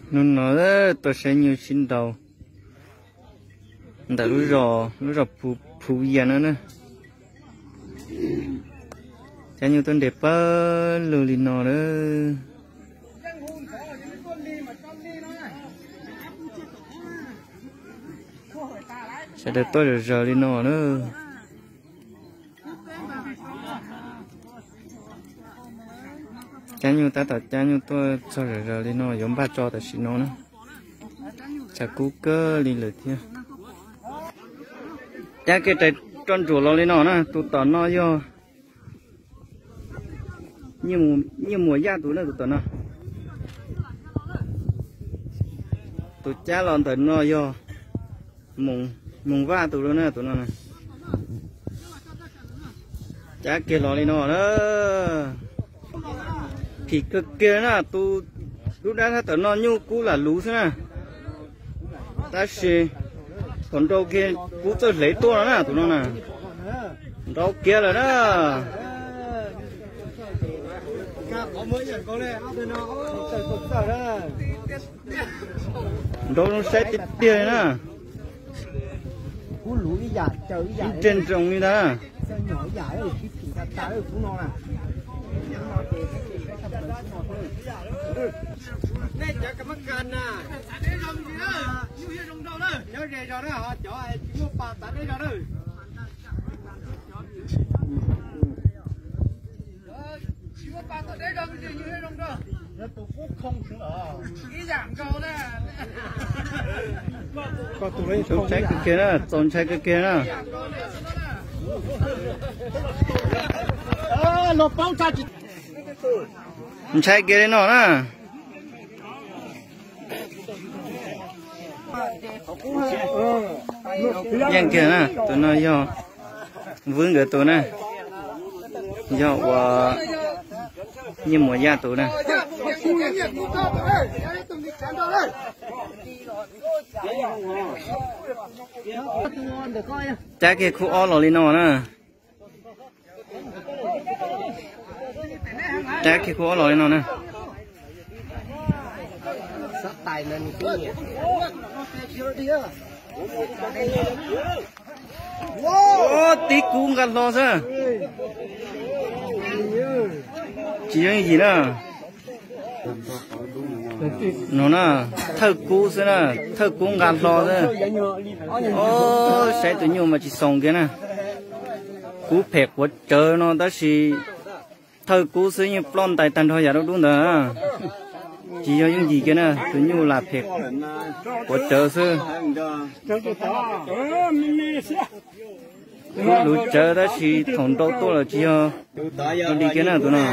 Hnub no tuaj saib nyuj sib nraus ntawm lub zos, lub zos Phu, Phu Yia no na. Cab nyuj tuaj nres pawg lug li no lawm. Sawv daws tuaj zom zaws li no na. Cab nyuj tab tom cab nyuj tuaj txog zom zaws li no yuav npaj tso tam sim no na. Tshav kub kawg li lawm thiab. Cab kiag rais roj ntsuam los li no na, tus tom no yog Nyiaj Muas Yaj tus na, tus tom no. Tus cab los ntawm no yog Moos Vaj tus na, tus no na. Cab kiag los li no na. Phim kawg kiag na, tus dub dab thab tom no nyuj kub lam luv xwb na. Tab sis thaum nrau kiag kub txawj hlev tuaj no na, tus no na. Nrau kiag lawm na. Nrau zoo saib tiag tiag li na. Ib ntseg nroos li ntag. Txaus ntshai kawg kiag na, txaus ntshai kiag li no na. Yeej kiag na, tus no yog Vwb nkawd tus na, yog uas Nyiaj Muas Yaj tus na. Cab kiag khub ob los li no na. Cab kiag khub ob los li no na. Tib kub nqa hlo xwb. Tsis yooj yim na. No na, thawj kub xwb na, thawj kub nqa hlo xwb. Ob, saib tus nyuj mas tsis xoo kiag na. Kub phem quav tsawv no tab sis thawj kub xwb yeej ploj ntais tag nrho yam dub dub ntawd. Tsis yog yooj yim kiag na, tus nyuj lam phem quav tsawv xwb. Kub luv tsawv tab sis thaum nrau tuaj lawm tsis yog li kiag na tus no.